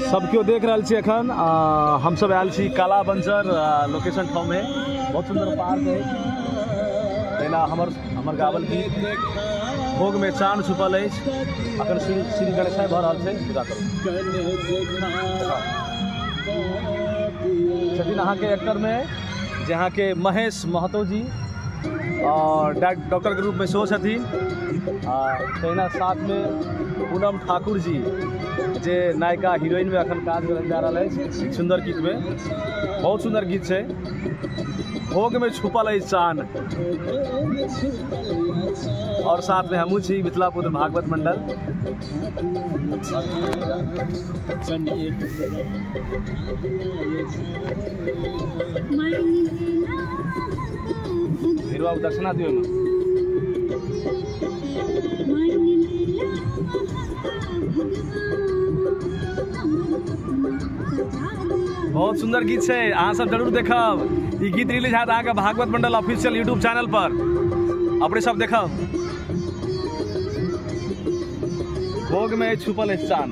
सब केओ देख रहल छी एखन। हम सब आयल छी काला बंजर लोकेशन ठाम में, बहुत सुंदर पार्क है। तहिना हमर हमर गावल गीत भोग में चांद छुपल अछि, अखन श्री श्री गणेशाय भऽ रहल छै। पूजा करू छथिन अहाँके एक्टर में जे अहाँके महेश महतो जी और डॉक्टर के रूप में सेहो छथिन। आ तहिना साथमे पूनम ठाकुर जी जे नायिका हीरोइन में अखन काज करल जा रहल अछि सुंदर गीत में, बहुत सुंदर गीत छै भोग में छुपल अछि चान। और साथ में हमहूँ छी मिथिला पुत्र भागवत मंडल। बाबू दक्षिणा दियौ ने। बहुत सुंदर गीत छै, अहाँ सब जरूर देखब। ई गीत रिलीज हैत अहाँके भागवत मंडल ऑफिशियल यूट्यूब चैनल पर, अपने सब देखब। भोग में छुपल अछि चान।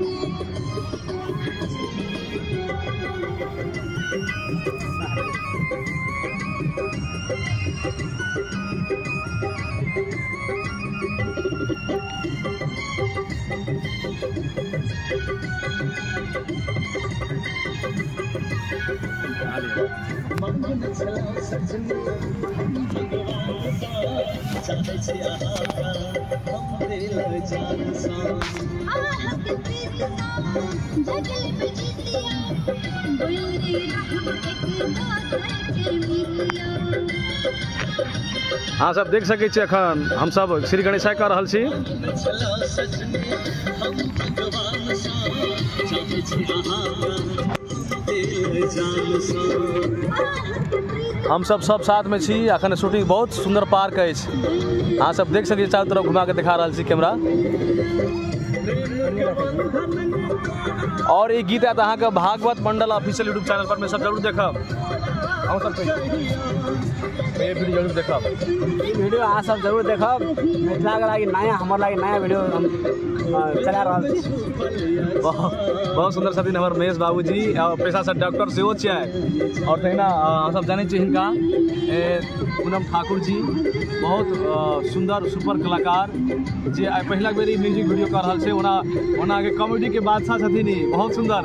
अहाँ सब देख सकै छी एखन हम सब श्री गणेशाय कऽ रहल छी। हम सब सब साथ में छी। अखन शूटिंग बहुत सुंदर पार्क अछि, अहाँ सब देख सकै छी, चारू तरफ घुमा के दिखा रहल छी कैमरा। और ई गीत आयत अहाँके भागवत मंडल ऑफिशियल यूट्यूब चैनल पर में, सब जरूर देखब। अहूँ सब ये वीडियो जरूर देखब, ई वीडियो अहाँ सब जरूर देखब। मिथिला के लागि नया, हमर लागि नया वीडियो हम चला रहल छी। बहुत बहुत सुंदर छथिन हमर महेश बाबूजी, और पेशा से डॉक्टर सेहो छियै। और तहिना अहाँ सब जानै छी हिनका पूनम ठाकुर जी, बहुत सुंदर सुपर कलाकार जे आइ पहिला बेर ई म्यूजिक वीडियो कर रहल छै। ओना ओना के कॉमेडी के बादशाह छथिन ई, बहुत सुंदर।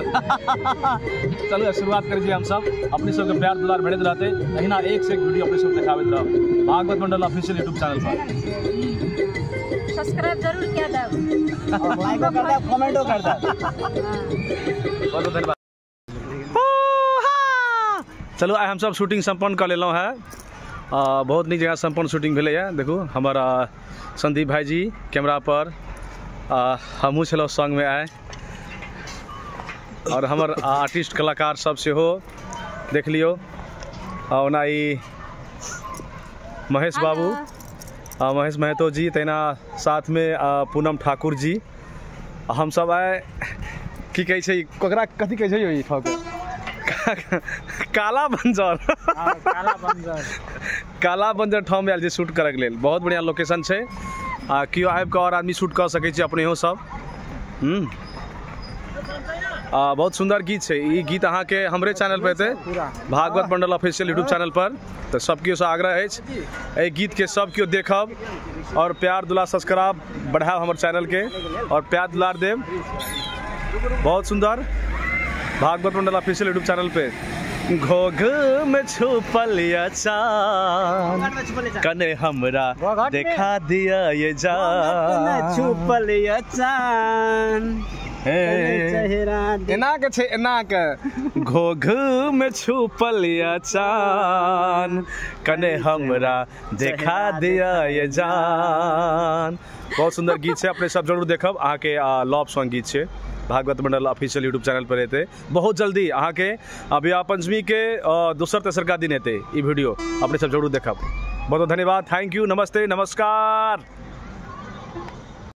चलू शुरुआत करै छी हम सब। अपने सबके प्यार दुलार भेटैत रहतै, अहिना एक से एक वीडियो अपने सब देखाबैत रहब भागवत मंडल ऑफिशियल यूट्यूब चैनल पर। सब्सक्राइब जरूर कर देब, लाइको कर देब, कमेंटो कर देब। बहुत धन्यवाद। चलू आइ हम सब शूटिंग सम्पन्न कऽ लेलहुँ हेँ। बहुत नीक जगह सम्पन्न शूटिंग भेलैए। देखू हमर संदीप भाईजी कैमरा पर, हमहूँ छलहुँ संगमे आइ, और हमर आर्टिस्ट कलाकार सब सेहो देख लियौ। ओना ई महेश बाबू, महेश महतो जी, तहिना साथमे पूनम ठाकुर जी। हमसब आइ की कहै छै ककरा कथी कहै छै यौ ई ठाकुर, काला बंजर, काला बंजर, काला बंजर ठाम आयल छै शूट करैके लेल। बहुत बढ़िया लोकेशन छै, आ केओ आबि कऽ और आदमी शूट कऽ सकै छी अपनेहो सब। बहुत सुंदर गीत छै ई गीत अहाँके हमरे चैनल पर एतै भागवत मंडल ऑफिशियल यूट्यूब चैनल पर। तऽ सब केओ से आग्रह अछि एहि गीत के सब केओ देखब और प्यार दुलार सब्सक्राइब बढ़ायब हमर चैनल के और प्यार दुलार देब। बहुत सुंदर भागवत मंडल ऑफिशियल यूट्यूब चैनल पे। घोघ में छुपल चांद कने हमरा देखा दिया ये जान, छुपल चांद एना के छै एना के, घोघ में छुपल चान कने हमरा देखा दिया ये जान। बहुत सुंदर गीत छै, अपने सब जरूर देखब। अहाँके लव सॉन्ग गीत छै भागवत मंडल ऑफिशियल यूट्यूब चैनल पर एतै बहुत जल्दी। अहाँके विवाह पंचमी के दोसर तेसर का दिन एतै ई वीडियो, अपने सब जरूर देखब। बहुत बहुत धन्यवाद, thank you, नमस्ते, नमस्कार।